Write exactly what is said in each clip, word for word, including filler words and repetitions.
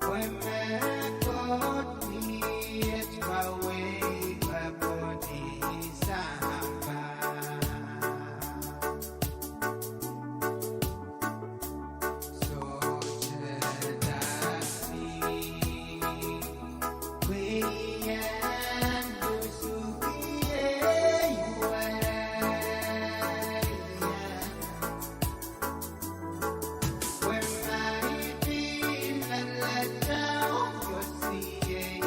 Pwe me Koht iet kaweid pahpwodi sampah. Sohte dahkot, pwe I en lusukiei wei. Pwe ma I pil leletail oh koasoiei,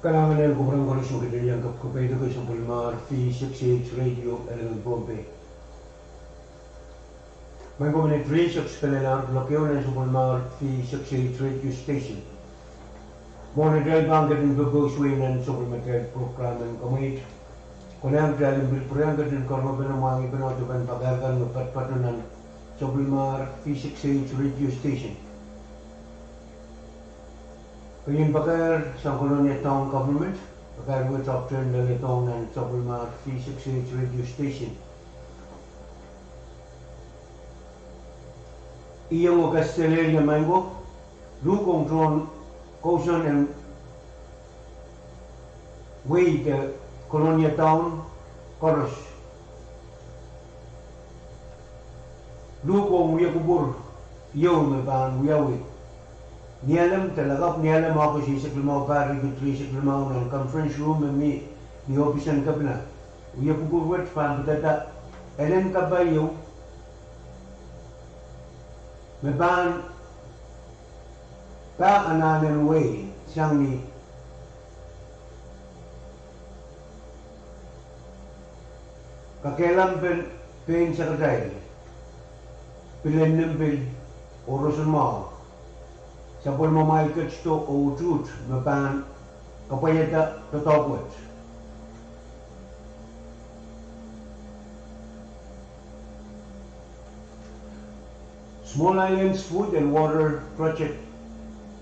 Kalahngan en kupwuren koaros me kitail iang kepkapeidek sapwellimar V six H Radio Elengen Pohnpei. Maing ko, mehn riei, se kesempwal en lokaia nan sapwellimar V six H Radio Station. Mwohn atail pahn ketin pepous nan sapwellimatail prokram en komweit, konehng kitail en pil pwurehng ketin karonge pene mwahngih pene odepen pakair kan me patopato nan sapwellimar V six H Radio Station. Keieun pakair sang Kolonia Town Government, pakair wet Doctor Leledohng nan sapwellimar V six H Radio Station. Ih ong kaselehlie, maing ko, luhk ong tohn kousoan en wehi de Kolonia Town koaros. Luhk ong wia kupwur ieu me pahn wiawi ni alem de lakapw ni alem August eisek limau pahr ire riekid limau nan conference room me mi ni ohpis en kepina. Wia kupwur wet pahn pidada elen kapai ieu me pahn pahn anahnen wehi sang ni kakehlakapw en pein sakatail, pilen nimbil oh roson mwahu, sapwellimamwail ketido oh utuht me pahn kapwaiada doadoahk wet. Small Islands Food and Water Project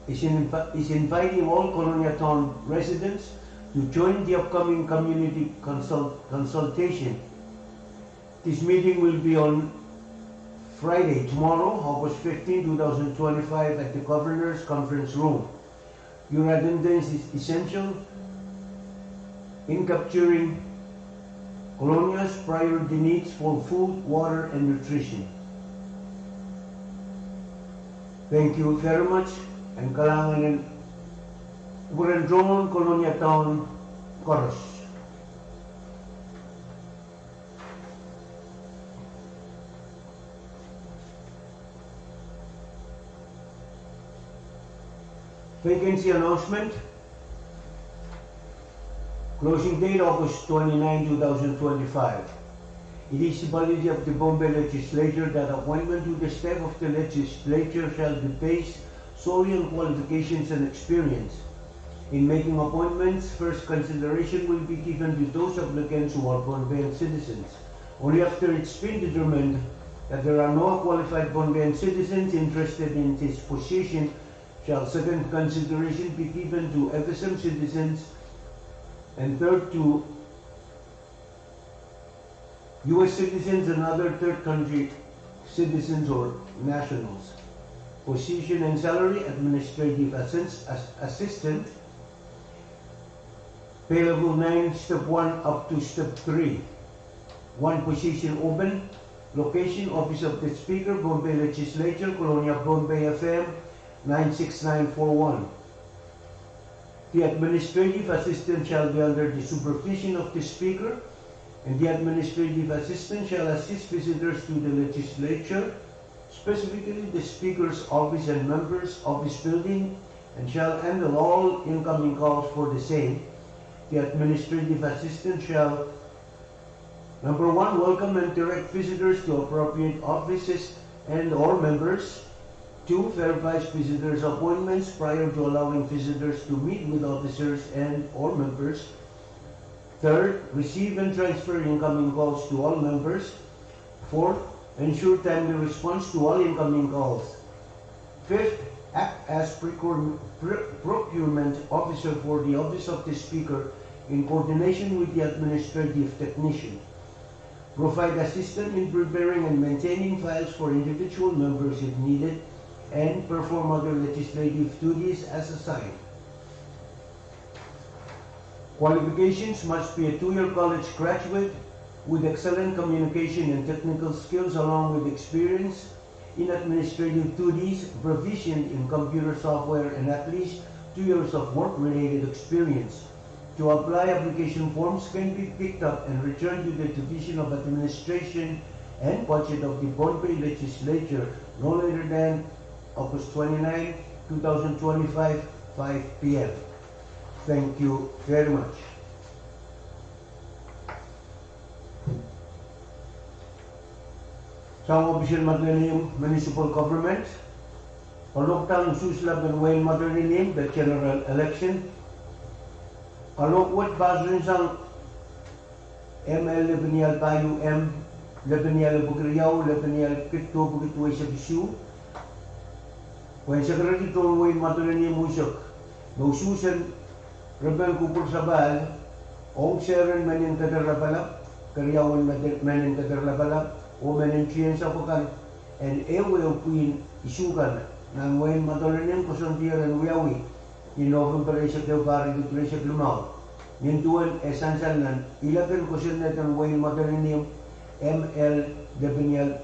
is, invi- is inviting all Kolonia Town residents to join the upcoming community consult- consultation. This meeting will be on Friday, tomorrow, August fifteen, two thousand twenty-five, at the Governor's Conference Room. Your attendance is essential in capturing Kolonia's priority needs for food, water, and nutrition. Thank you very much, and kalahngan en kupwuren tohn Kolonia Town koaros. Vacancy announcement. Closing date, August twenty-nine, two thousand twenty-five. It is the policy of the Pohnpei Legislature that appointment to the staff of the legislature shall be based solely on qualifications and experience. In making appointments, first consideration will be given to those applicants who are Pohnpeian citizens. Only after it's been determined that there are no qualified Pohnpeian citizens interested in this position shall second consideration be given to F S M citizens, and third to U S citizens and other third country citizens or nationals. Position and salary: Administrative Assist- Ass- Assistant, pay level nine, step one up to step three. One position open. Location: Office of the Speaker, Pohnpei Legislature, Kolonia, Pohnpei, F M nine six nine four one. The administrative assistant shall be under the supervision of the Speaker, and the administrative assistant shall assist visitors to the legislature, specifically the Speaker's office and members' office building, and shall handle all incoming calls for the same. The administrative assistant shall: Number one, welcome and direct visitors to appropriate offices and or members. Two, verifies visitors' appointments prior to allowing visitors to meet with officers and or members. Third, receive and transfer incoming calls to all members. Fourth, ensure timely response to all incoming calls. Fifth, act as procure- pro- procurement officer for the Office of the Speaker in coordination with the administrative technician. Provide assistance in preparing and maintaining files for individual members if needed, and perform other legislative duties as assigned. Qualifications: must be a two-year college graduate with excellent communication and technical skills along with experience in administrative duties, proficient in computer software, and at least two years of work-related experience. To apply, application forms can be picked up and returned to the Division of Administration and Budget of the Pohnpei Legislature no later than August twenty-nine, two thousand twenty-five, five p.m. Thank you very much. Sang Opisin Madolenihmw Municipal Government, kalohk kan usuhs lapen wehin Madolenihmw de general election. Kalohk wet pahsan sang M L lepenial pahieu M, lepenial epwiki riau, lepenial kid duwepwiki duweisek isuh. Pwehn sekereki tohn wehin Madolenihmw unsek, me usuhsen repen kupwur sapahl, ong seren mehnen keder lapalap, keriaun mehnen keder lapalap, oh mehnen tihensapw akan, en ehuehu pwihn isuh kan nan wehin Madolenihmw koasoandier en wiawi ni November eisek ehu, pahr riekid rieisek limau. Nin duwen e sansal nan ilek en kosonned en wehin Madolenihmw, M L lepenial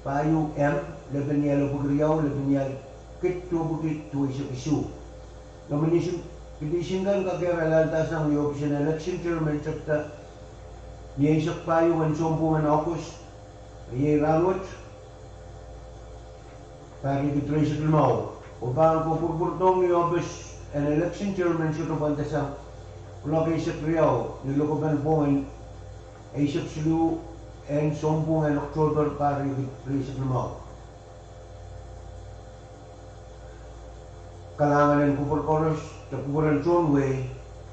pahieu M, lepenial epwiki riau, lepenial kid duwepwiki duweisek isuh. Nomination petition kan kakehr alahlda sang ni ohpis en election chairman tepda ni eisek pahieu en sounpwong en August, me iei rahnwet, pahr riekid rieisek limau, oh pahn kopwurupwurdohng ni ohpis en election chairman sohte pwandasang kuloak eisek riau ni lokapen pwong en eisek siluh en sounpwong en October, pahr riekid rieisek limau. Kalahngan en kupwur koaros de kupwuren tohn wehi,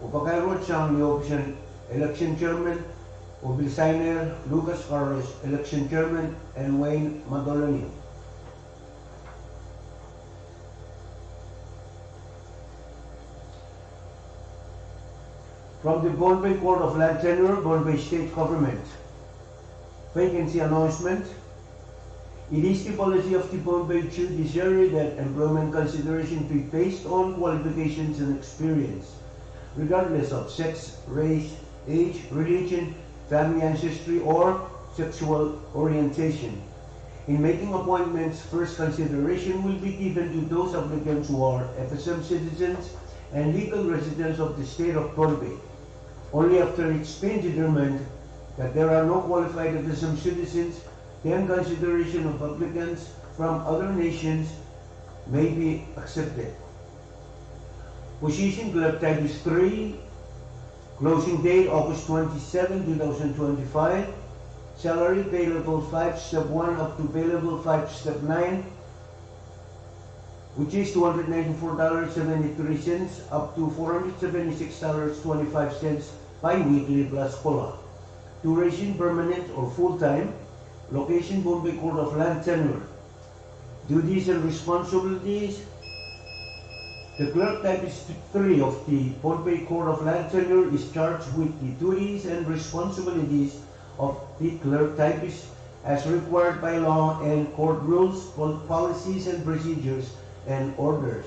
oh pakairwet sang ni ohpis en election chairman, oh pil sainer Lucas Carlos, election chairman en wehin Madolenihmw. From the Pohnpei Court of Land Tenure, Pohnpei State Government. Vacancy announcement. It is the policy of the Pohnpei Judiciary that employment consideration be based on qualifications and experience, regardless of sex, race, age, religion, family ancestry, or sexual orientation. In making appointments, first consideration will be given to those applicants who are F S M citizens and legal residents of the state of Pohnpei. Only after it's been determined that there are no qualified F S M citizens, then consideration of applicants from other nations may be accepted. Position Clerk Typist three, closing date August twenty-seven, two thousand twenty-five. Salary, pay level five, step one, up to pay level five, step nine, which is two hundred ninety-four dollars seventy-three cents up to four hundred seventy-six dollars twenty-five cents bi-weekly plus cola. Duration, permanent or full-time. Location, Pohnpei Court of Land Tenure. Duties and responsibilities. The Clerk Typist three of the Pohnpei Court of Land Tenure is charged with the duties and responsibilities of the Clerk Typist as required by law and court rules, pol-, policies and procedures, and orders.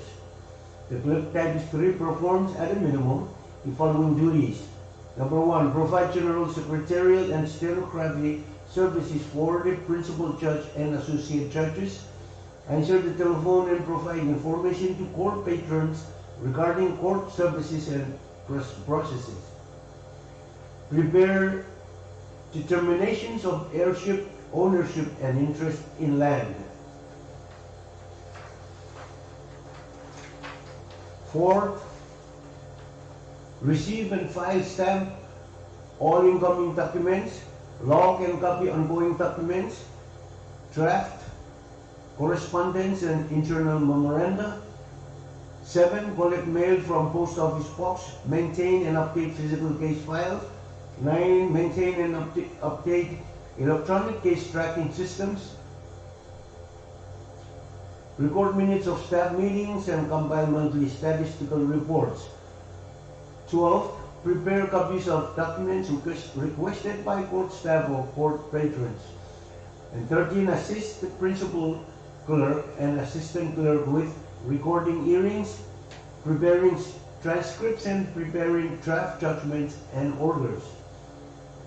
The Clerk Typist three performs at a minimum the following duties. Number one, provide general secretarial and stenographic services for the principal judge and associate judges. Answer the telephone and provide information to court patrons regarding court services and pros-, processes. Prepare determinations of heirship, ownership, and interest in land. Fourth, receive and file stamp all incoming documents, log and copy ongoing documents, draft correspondence and internal memoranda. Seven, collect mail from post office box, maintain and update physical case file. Nine, maintain and upda-, update electronic case tracking systems. Record minutes of staff meetings and compile monthly statistical reports. Twelve, prepare copies of documents request-, requested by court staff or court patrons. And thirteen, assist the principal clerk and assistant clerk with recording hearings, preparing s-, transcripts, and preparing draft judgments and orders.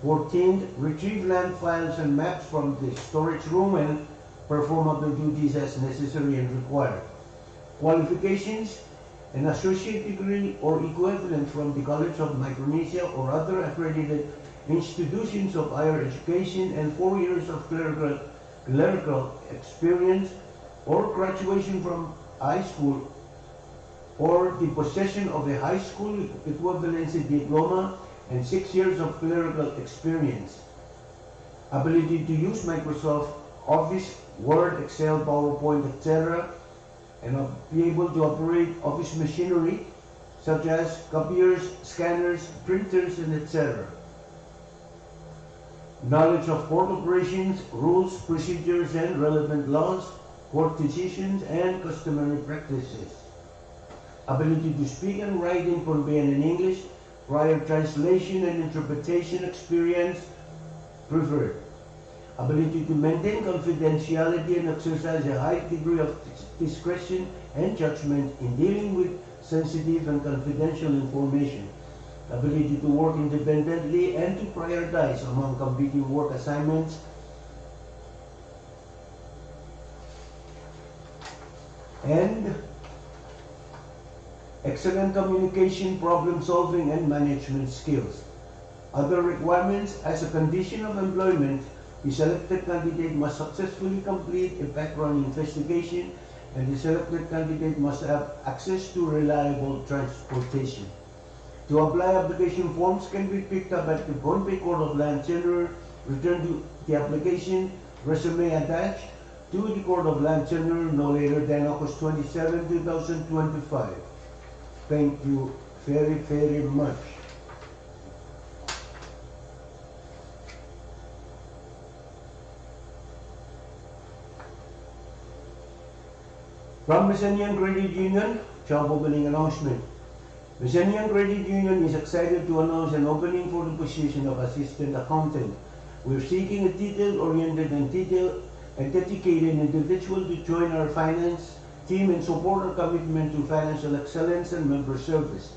Fourteen, retrieve land files and maps from the storage room and perform other duties as necessary and required. Qualifications: an associate degree or equivalent from the College of Micronesia or other accredited institutions of higher education and four years of clerical, clerical experience, or graduation from high school or the possession of a high school equivalency diploma and six years of clerical experience. Ability to use Microsoft Office, Word, Excel, PowerPoint, et cetera, and be able to operate office machinery such as copiers, scanners, printers, and et cetera. Knowledge of court operations, rules, procedures, and relevant laws, court decisions, and customary practices. Ability to speak and write in Pohnpeian and English, prior translation and interpretation experience preferred. Ability to maintain confidentiality and exercise a high degree of discretion and judgment in dealing with sensitive and confidential information. Ability to work independently and to prioritize among competing work assignments. And excellent communication, problem solving, and management skills. Other requirements: as a condition of employment, the selected candidate must successfully complete a background investigation, and the selected candidate must have access to reliable transportation. To apply, application forms can be picked up at the Pohnpei Court of Land Tenure. Return to the application, resume attached, to the Court of Land Tenure no later than August twenty-seven, two thousand twenty-five. Thank you very, very much. From Meseniang Credit Union, job opening announcement. Meseniang Credit Union is excited to announce an opening for the position of Assistant Accountant. We're seeking a detail-oriented and detail and dedicated individual to join our finance team and support our commitment to financial excellence and member service.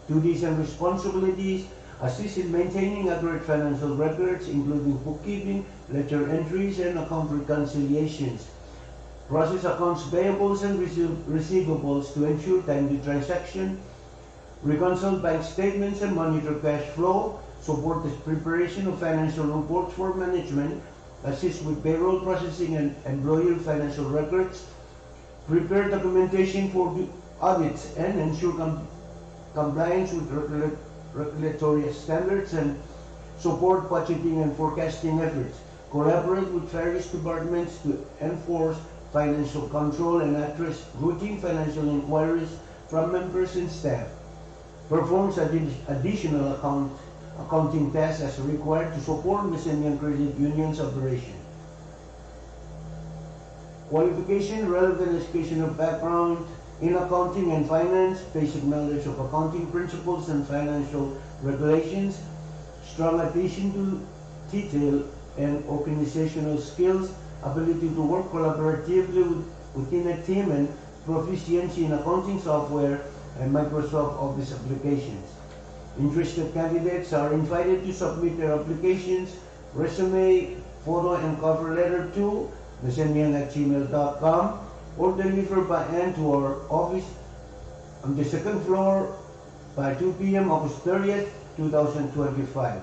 Duties and responsibilities: assist in maintaining accurate financial records, including bookkeeping, ledger entries, and account reconciliations. Process accounts payables and receiv-, receivables to ensure timely transaction. Reconcile bank statements and monitor cash flow. Support the preparation of financial reports for management. Assist with payroll processing and employer financial records. Prepare documentation for the audits and ensure com-, compliance with regula-, regulatory standards and support budgeting and forecasting efforts. Collaborate with various departments to enforce financial control and address routine financial inquiries from members and staff. Performs addi-, additional account, accounting tasks as required to support Meseniang Credit Union's operation. Qualification: relevant educational background in accounting and finance, basic knowledge of accounting principles and financial regulations, strong attention to detail and organizational skills, ability to work collaboratively with, within a team, and proficiency in accounting software and Microsoft Office applications. Interested candidates are invited to submit their applications, resume, photo, and cover letter to meseniang at gmail dot com or deliver by hand to our office on the second floor by two p.m. August thirtieth, two thousand twenty-five.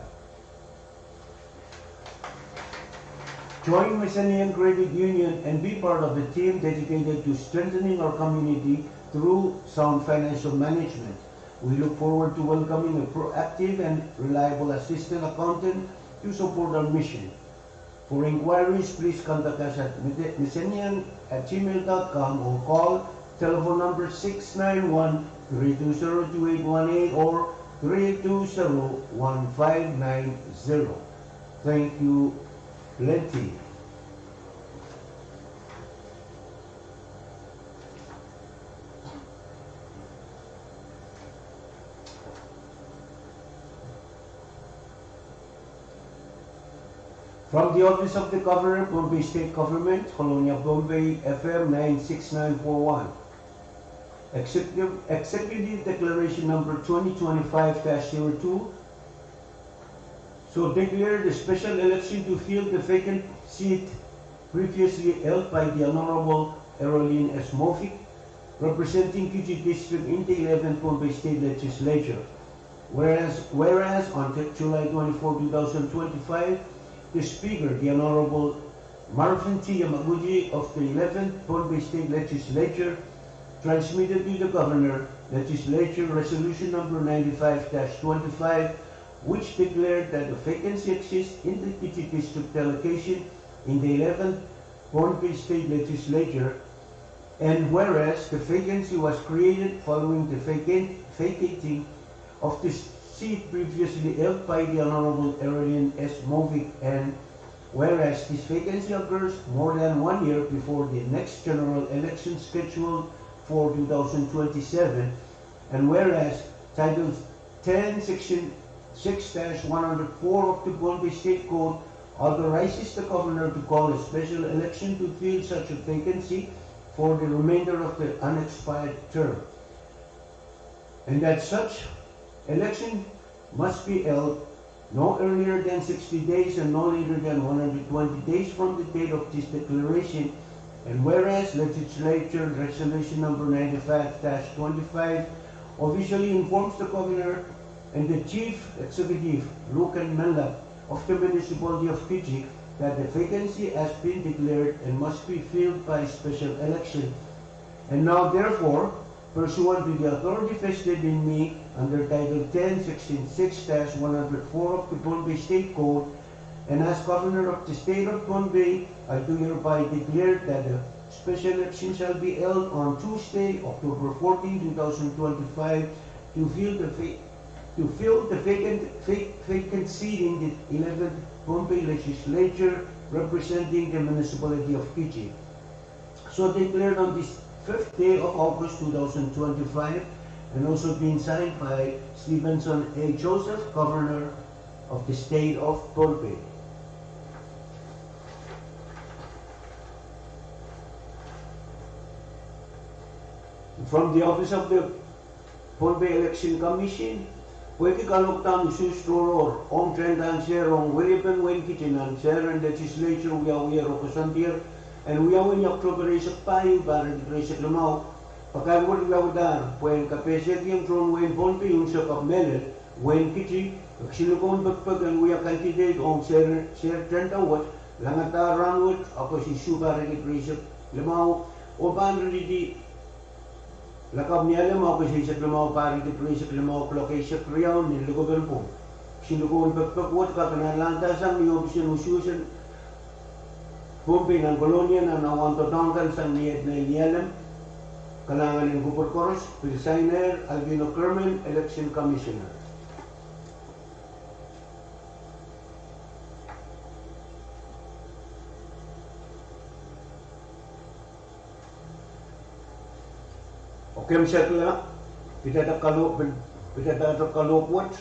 Join Meseniang Credit Union and be part of a team dedicated to strengthening our community through sound financial management. We look forward to welcoming a proactive and reliable assistant accountant to support our mission. For inquiries, please contact us at meseniang at gmail dot com or call telephone number six nine one, three two zero, two eight one eight or three two zero, one five nine zero. Thank you plenty. From the Office of the Governor, Pohnpei State Government, Kolonia, Pohnpei, F M nine six nine four one. Executive, Executive Declaration number twenty twenty-five dash zero two. So declare the special election to fill the vacant seat previously held by the Honorable Erolin S. Moffitt, representing Kiuchi District in the eleventh Pohnpei State Legislature. Whereas, whereas on Ju-, July twenty-four, two thousand twenty-five, the Speaker, the Honorable Marvin T. Yamaguchi of the eleventh Pohnpei State Legislature, transmitted to the Governor Legislature Resolution number ninety-five dash twenty-five, which declared that a vacancy exists in the Kiti District delegation in the eleventh Pohnpei State Legislature, and whereas the vacancy was created following the vacant, vacating of the seat previously held by the Honorable Erolin S. Moffitt, and whereas this vacancy occurs more than one year before the next general election scheduled for two thousand twenty-seven, and whereas Title ten, Section six dash one hundred four of the Pohnpei State Code authorizes the governor to call a special election to fill such a vacancy for the remainder of the unexpired term, and that such election must be held no earlier than sixty days and no later than one hundred twenty days from the date of this declaration. And whereas Legislature Resolution number ninety-five dash twenty-five officially informs the governor and the chief executive, Luken Menlap, of the municipality of Kiti that the vacancy has been declared and must be filled by special election. And now, therefore, pursuant to the authority vested in me under Title ten, Section six dash one hundred four of the Pohnpei State Code, and as Governor of the State of Pohnpei, I do hereby declare that a special election shall be held on Tuesday, October fourteenth, two thousand twenty-five, to fill the va-, to fill the vacant, va-, vacant seat in the eleventh Pohnpei Legislature representing the municipality of Kiti. So declared on this fifth day of August two thousand twenty-five, and also been signed by Stevenson A. Joseph, Governor of the State of Pohnpei. From the office of the Pohnpei Election Commission, pwehki kalohkdahn usuhs tohrohr ong tehnda en sehr ong weliepen wehin Kiti nan sehr en Legislature wiawiher oh koasoandier, en wiawi ni October eisek pahieu, pahr riekid rieisek limau, pakair wet wiawihdahr pwehn kapehsekiong tohn wehin Pohnpei unsek ahpw mehlel wehin Kiti, e kisin likou en pekipek en wia candidate ong sehr, sehr tehnda wet, langadahr rahn wet Akoso isuh, pahr riekid rieisek limau, oh pahn ritidi lakapw ni alem Akoso eisek limau, pahr riekid rieisek limau, kuloak eisek riau ni likopen pwung. Kisin likou en pekipek wet kakehlailda sang ni ohpis en usuhs en Pohnpei nan Kolonia nan awa en doadoahk kan sang ni Edna Elialem. Kalahngan en kupwur koaros, pil sainer Alvino Kermel, Election Commissioner. Oh kemehla, pidada kalohk, pidada kalohk wet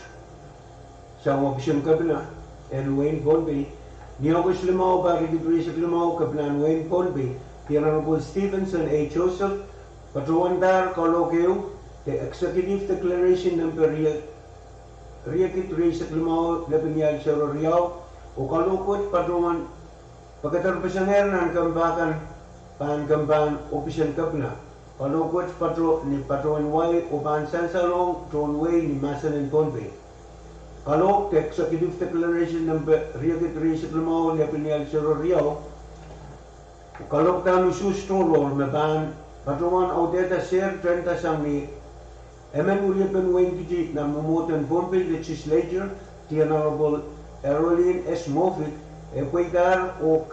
sang ohpis en kepina en wehin Pohnpei. Ni Akoso limau, pahr riekid rieisek limau, kepina en wehin Pohnpei, the Honorable Stevenson A. Joseph, patohwandahr kalohk ehu, the Executive Declaration number rie-, riekid rieisek limau, lepin irail sero riau, oh kalohk wet patohwan pekederpesengehr nan kempa kan pahn kempahn ohpis en kepina. Kalohk wet patohwan ni patohwen wai oh pahn sansal ong tohn wehi ni mahsen en Pohnpei. Kalohk the Executive Declaration number riekid rieisek limau, lepin irail sero riau, kalohkdahn usuhs tohrohr me pahn patohwan audehda sehr tehnda sang ni emen weliepen wehin Kiti nan mwomwohden Pohnpei Legislature, the Honorable Erolin S. Moffitt, e pweidahr oh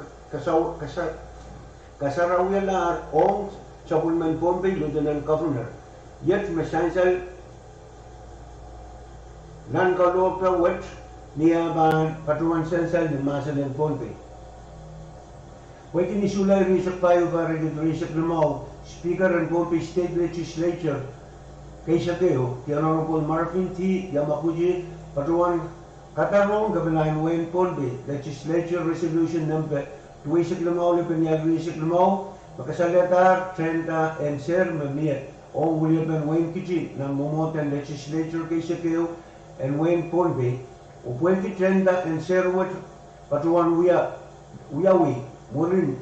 kasarawialahr ong sapwellimen Pohnpei Lieutenant Governor, iet me sansal nan kalohkda wet ni ah pahn patohwan sansal ni mahsen en Pohnpei. Pwehki ni Sulai rieisek pahieu, pahr riekid rieisek limau, Speaker en Pohnpei State Legislature keisek ehu, the Honorable Marvin T. Yamaguchi, patohwan kadarohng kepina en wehin Pohnpei Legislature Resolution number duweisek limau, lepin irail rieisek limau, me kasalehdahr tehnda en sehr me mie ong weliepen wehin Kiti nan mwomwohden Legislature keisek ehu en wehin Pohnpei, oh pwehki tehnda en sehr wet patohwan wiawi mwurin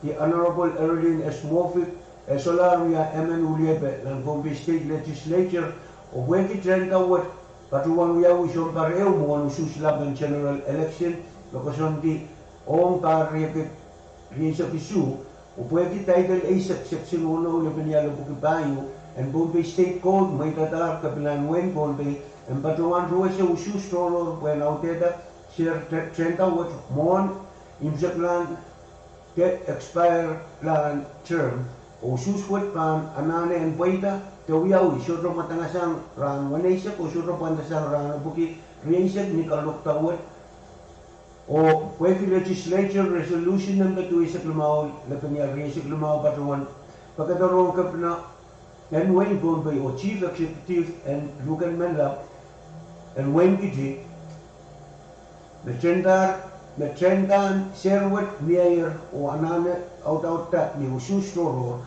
the Honorable Erolin S. Moffitt e solahr wia emen weliepe nan Pohnpei State Legislature, oh pwehki tehnda wet patohwan wiawi sounpar ehu mwohn usuhs lap en general election me koasoandi ong pahr riekid rieisek isuh, oh pwehki Title eisek, Section wenou, lepin irail epwiki pahieu en Pohnpei State Court mweidadahr kepinahn wehin Pohnpei en patohwan rehse usuhs tohrohr pwehn audehda ser te-, tehnda wet mwohn imwseklahn de expire lahn term, oh usuhs wet pahn anahne en pweida de wiawi sohte mwadangahsang rahn weneisek oh sohte pwandasang rahno pwuki rieisek ni kalohkda wet, oh pwehki legislature resolution nempe duweisek limau, lepin ial rieisek limau patohwan pekederohng kepina en wehin Pohnpei oh chief executive en luhken menlau en wehin Kiti, me tehndahr, me tehndahr ser wet mieier oh anahne audaudda ni usuhs tohrohr.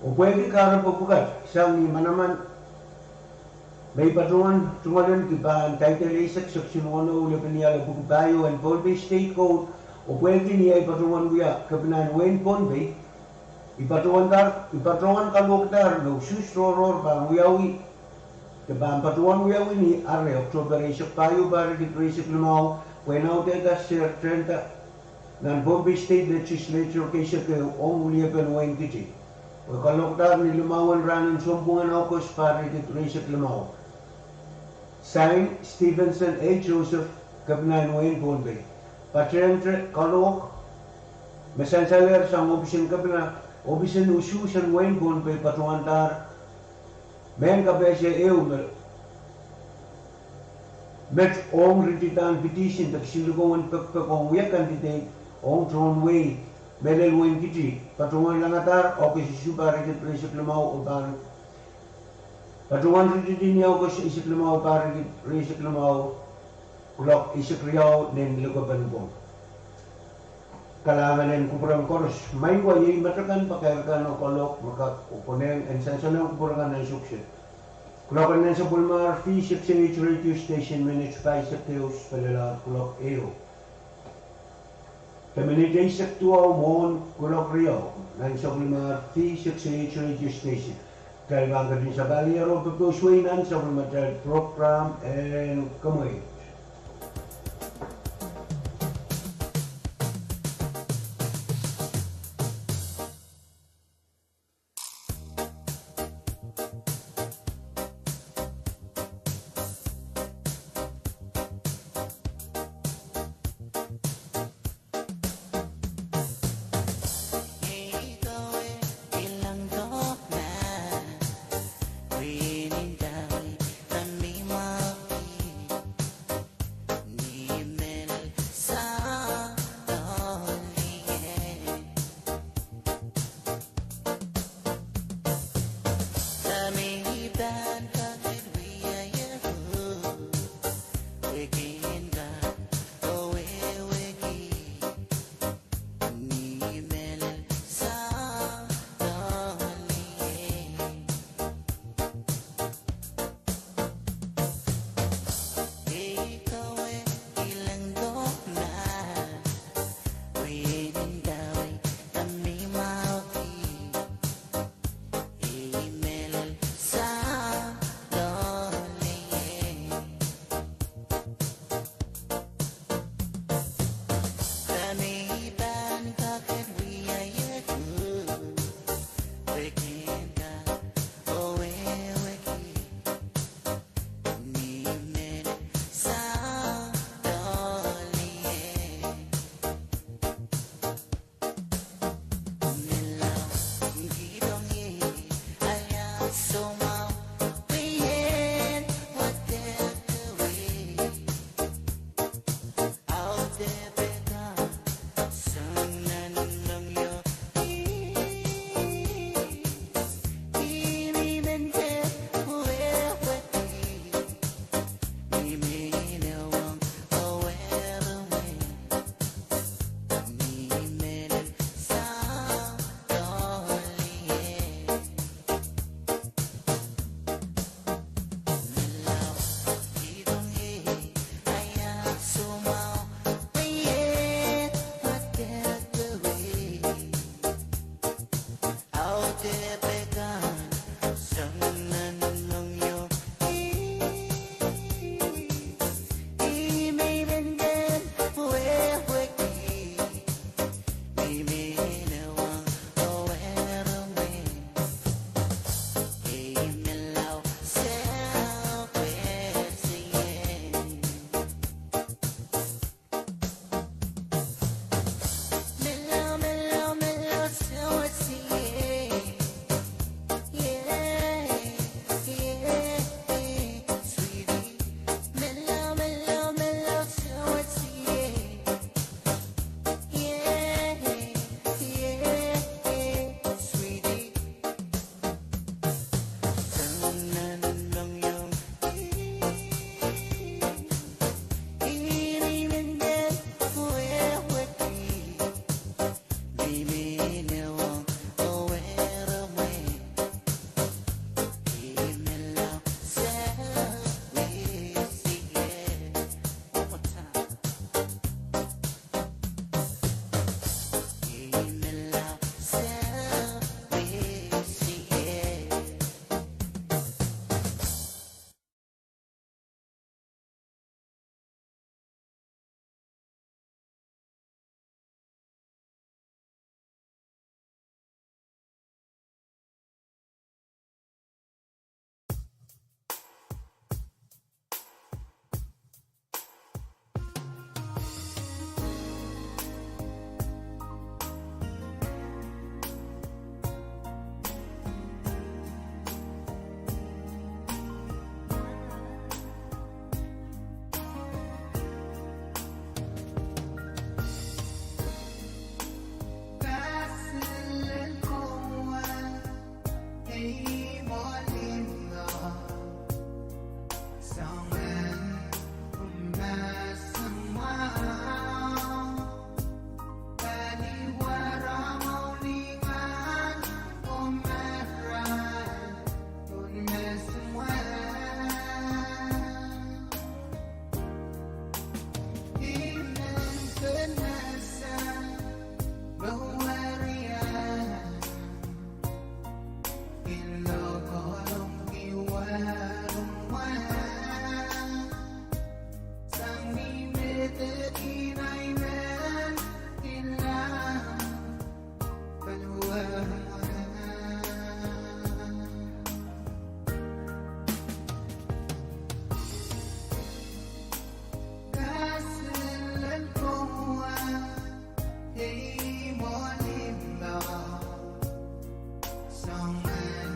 Oh pwehki kahrepe pwukat sang ni manaman me I patohwan tungoalenki pahn title eisek section weneu lepin ial epwiki pahieu en Pohnpei State Court, oh pwehki ni ahi patohwan wia kepinahn wehin Pohnpei, I patohwan kalohkdahr me usuhs tohrohr pahn wiawi, de pahn patohwan wiawi ni ahr October eisek pahieu pahr ridit rieisek limau, pwehn audehda ser tehnda nan Pohnpei State Legislature keisek ehu ong weliepen wehin Kiti. Pwe kalohkdahr ni limauwen rahnen sounpwungen August pahr ridit rieisek limau. Sign, Stevenson A. Joseph, kepinahn wehin Pohnpei. Patehnte kalohk me sansalehr sang ohpis en kepina, ohpis en usuhs en wehin Pohnpei patohwandahr mehn kapehse ehu me met ong rididahn petition de kisin likoun pekpek ong wia candidate ong tohn wehi mehlel wehin Kiti, patohwanlahngadahr August isuh pahr ridit rieisek limau oh pahn patohwan rididi ni August eisek limau pahr ridit rieisek limau, kuloak eisek riau nin likopen pwong. Kalahngan en kupwuren koaros. Maing ko, iei met akan pakair kan oh kalohk me kak konehng en sansal en kupwur kan nan sukse. Kuloak en nan sapwellimahr V six eight radio station, minit pahisek ehu spelelahr kuloak ehu. De minit eisek duwau mwohn kuloak riau nan sapwellimahr V six eight radio station. Kitail pahn ketin sapahl ier oh pepehs wei nan sapwellimatail program en Kemweit. Kaselel kowe, ei Molimo, soangen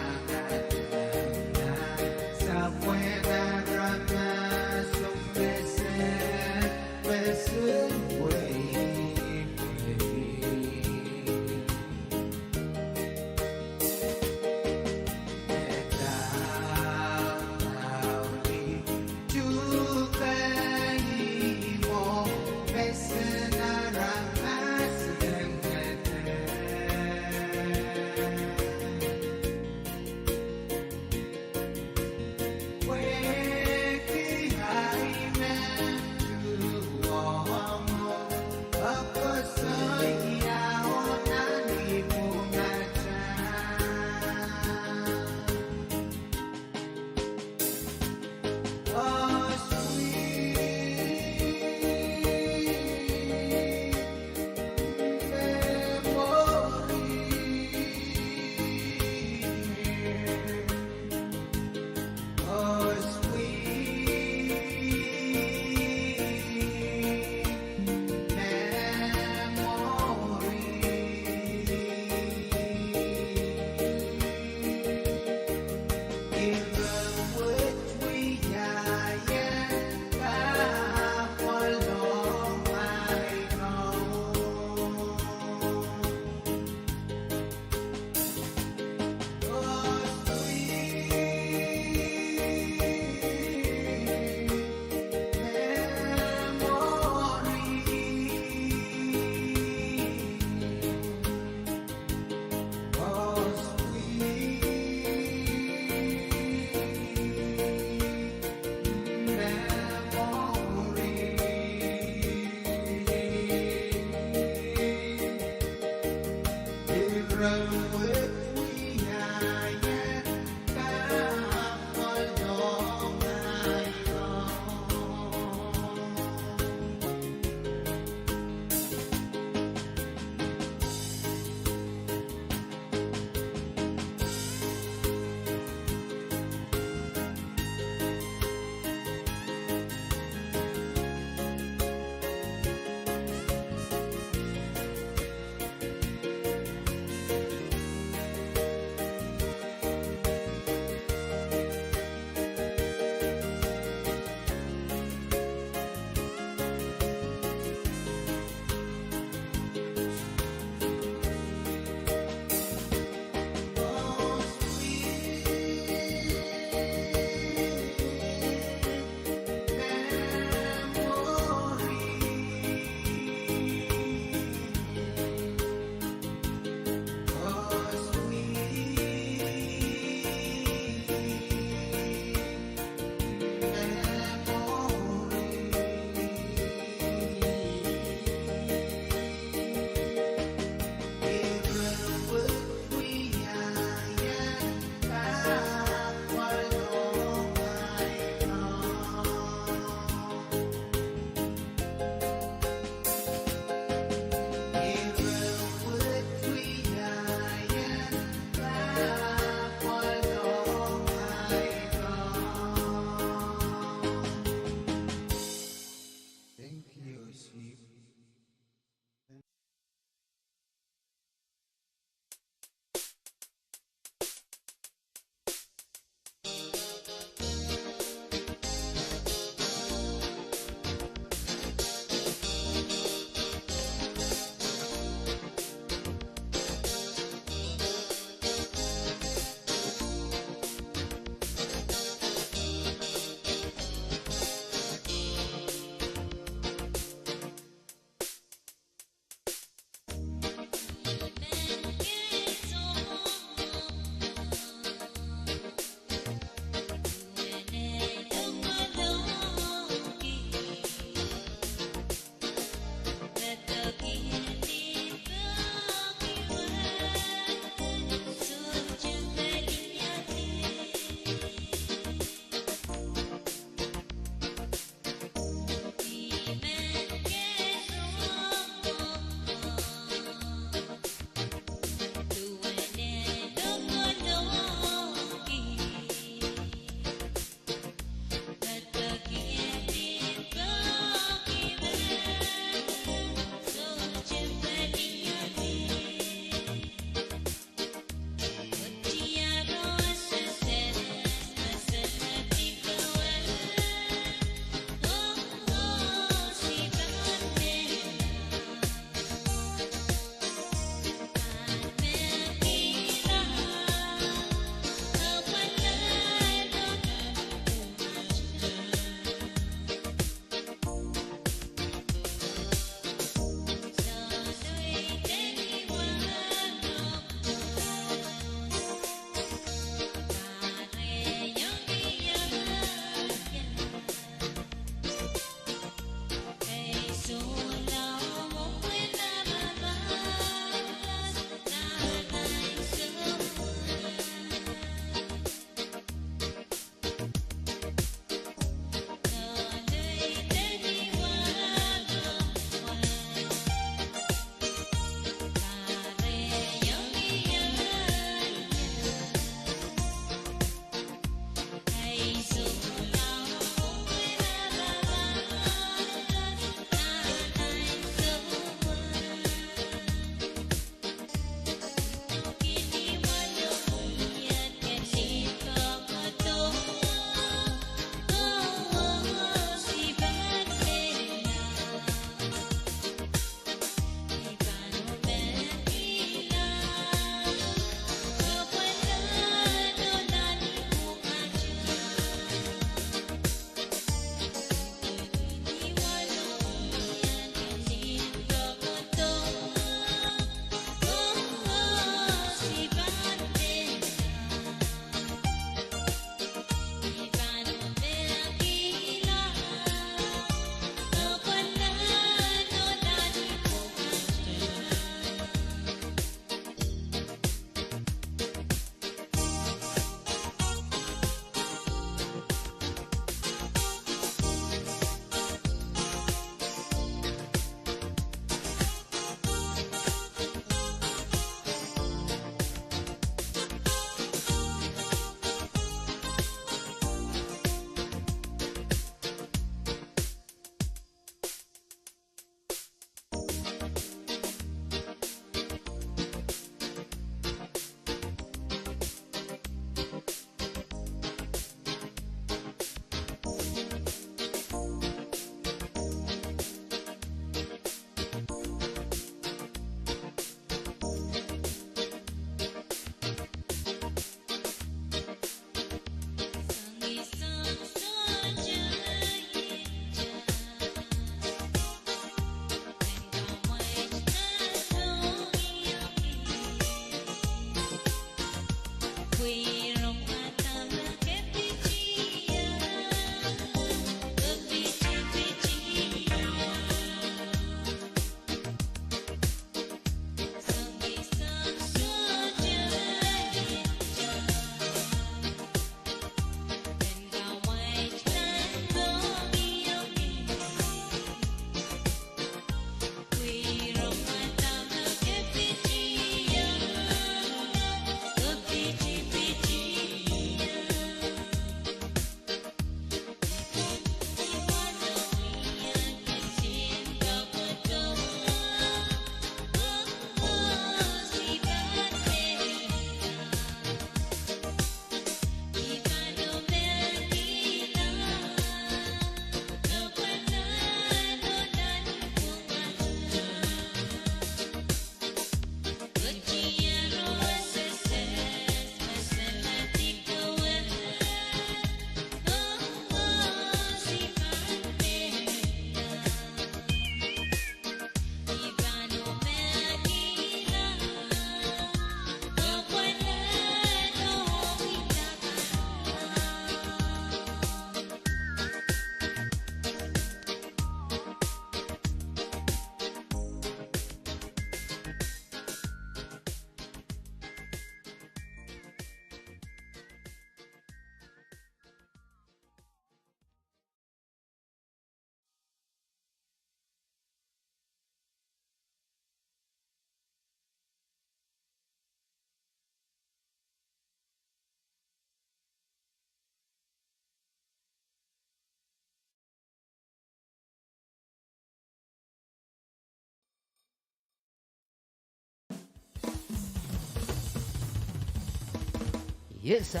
Yes, sir.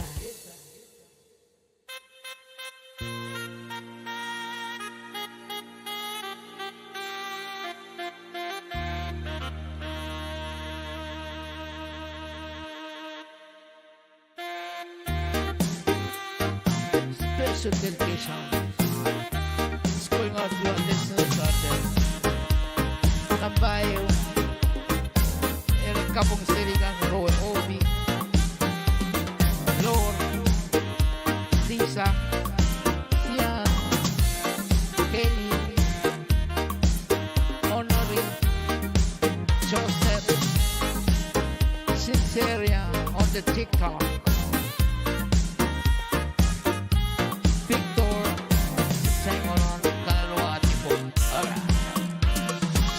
Special dedication. It's going out to our listeners out there. Nambaio, Eric Kapong Selikan, Roe Obi, Lord, Lisa, Sian, Kelly, Honoring, Joseph, Sinceria on the TikTok. Victor, Sangoron, Kalwati Pon. Alright.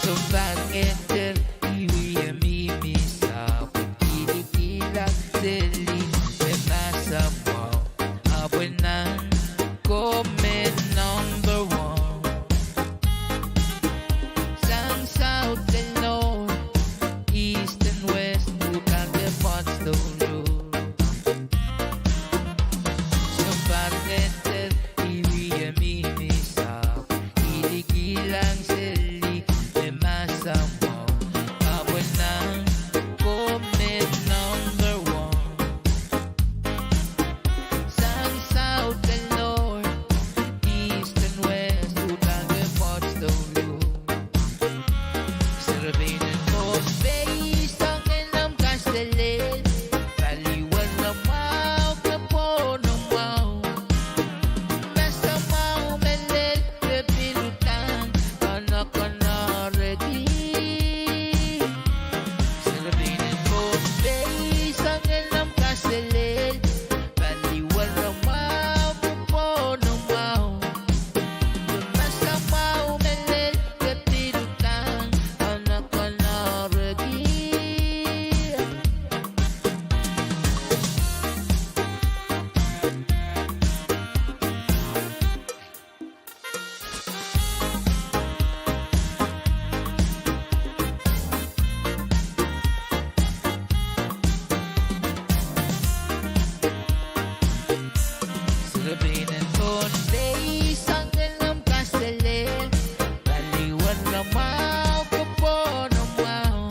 Sounpar ngehn, I wie mihmi sahpw, kilikilang seli me masamwahu, ahpw nan ko me number one. Sang south and north, east and west, uhdahn ke poahd stolu. Sounpar ngehn, I wie mihmi sahpw, kilikilang seli me masamwahu, ahpw nan ko me number one. Sang south and north, east and west, uhdahn ke poahd stolu. Serepein en Pohnpei, soangen omw kaselel, paliwar mwahu, kepwohn mwahu, masamwahu me lel, ke pil uhdahn konokonohrki. Serepein en Pohnpei, soangen omw kaselel, paliwar mwahu, kepwohn mwahu, masamwahu me lel, ke pil uhdahn konokonohrki. Serepein en Pohnpei, soangen omw kaselel, paliwar mwahu, kepwohn mwahu,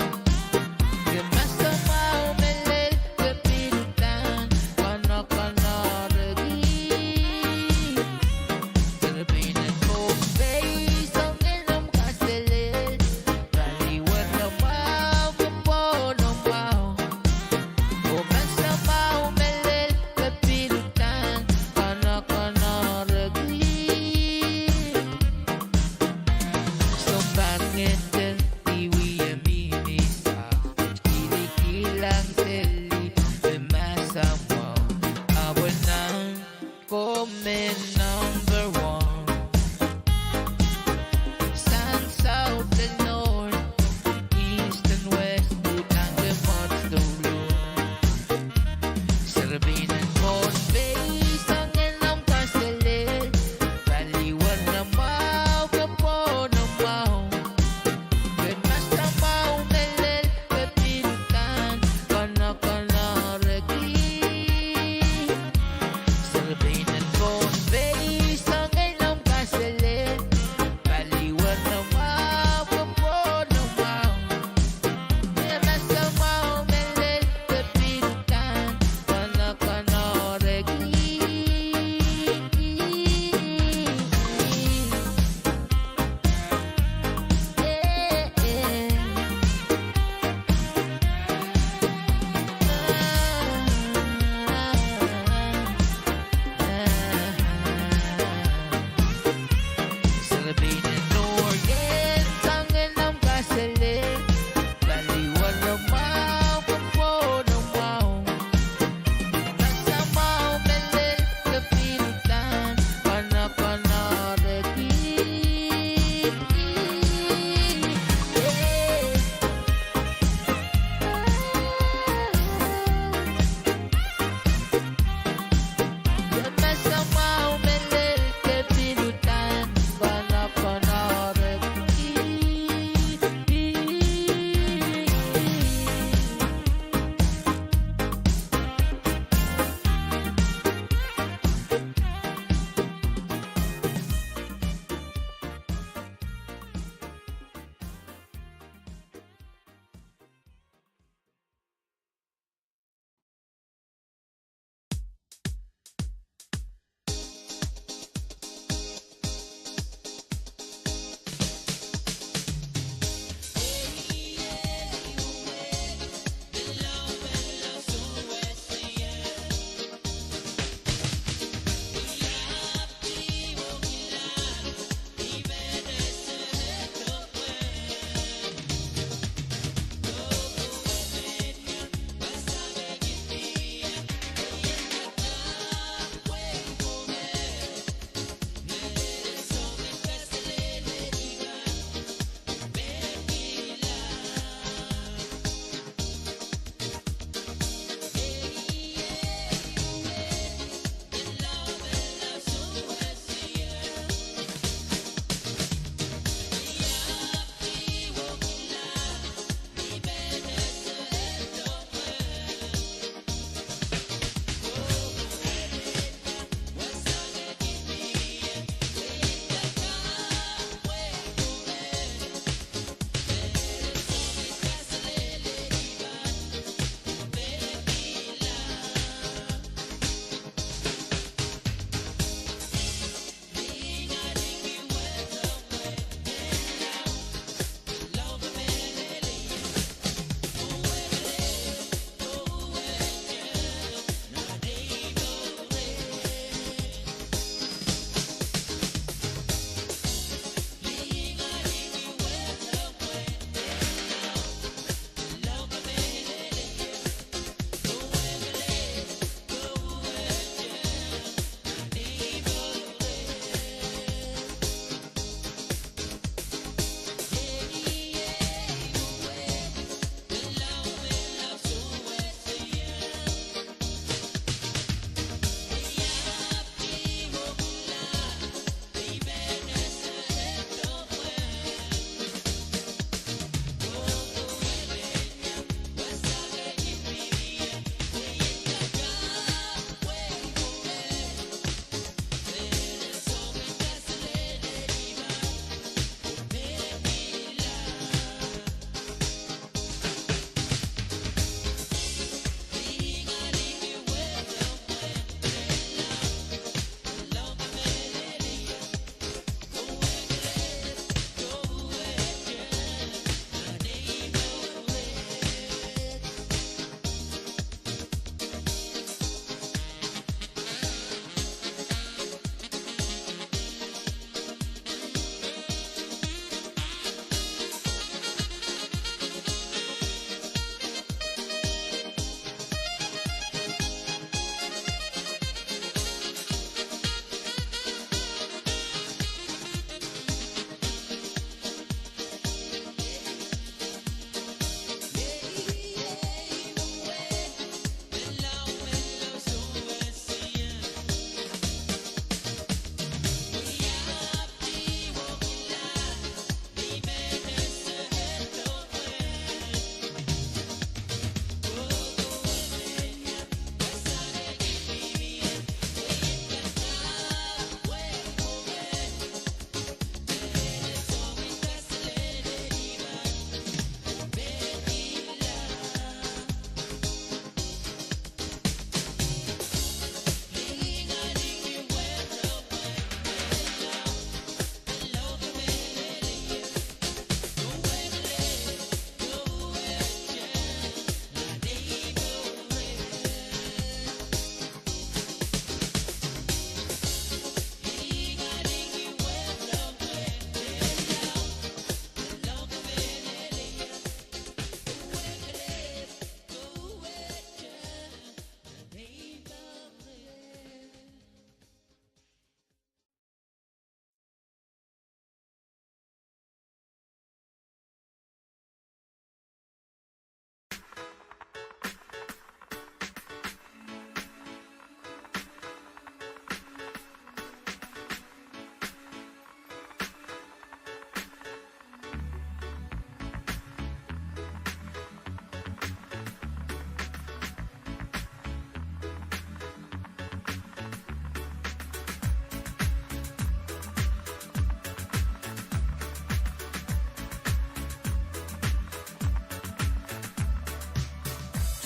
ke masamwahu me lel, ke pil uhdahn konokonohrki. Serepein en Pohnpei, soangen omw kaselel, paliwar mwahu, kepwohn mwahu, oh masamwahu me lel, ke pil uhdahn konokonohrki. Sounpar ngehn, I wie mihmi sahpw, kilikilang seli me masamwahu, ahpw nan ko me number one. Sang south and north, east and west, uhdahn ke poahd stolu. Serepein en Pohnpei, soangen omw kaselel, paliwar mwahu, kepwohn mwahu, ke masamwahu me lel, ke pil uhdahn konokonohrki. Serepein en Pohnpei,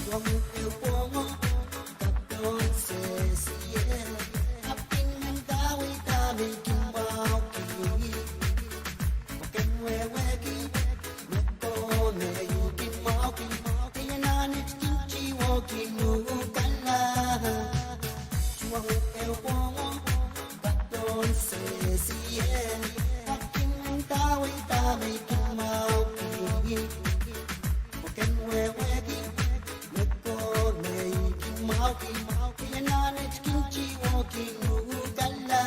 Duwen ehu pwongo, kapton sehse ie, ahpw kin men kaweid me I kin mwahuki. Pwuken wehwehki, me ko me I kin mwahuki, e anahne kin tiwohki uhk kala. Duwen ehu pwongo, kapton sehse ie, ahpw kin men kaweid me I kin mwahuki. Pwuken wehwehki, me ko me I kin mwahuki, e anahne kin tiwohki uhk kala.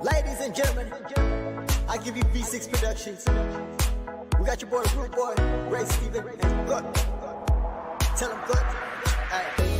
Ladies and gentlemen, I give you V six Productions. We got your boy Rude Boy, Ray Steven, and Good. Tell him Good. All right.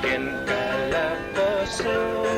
Kin kalap oh soh,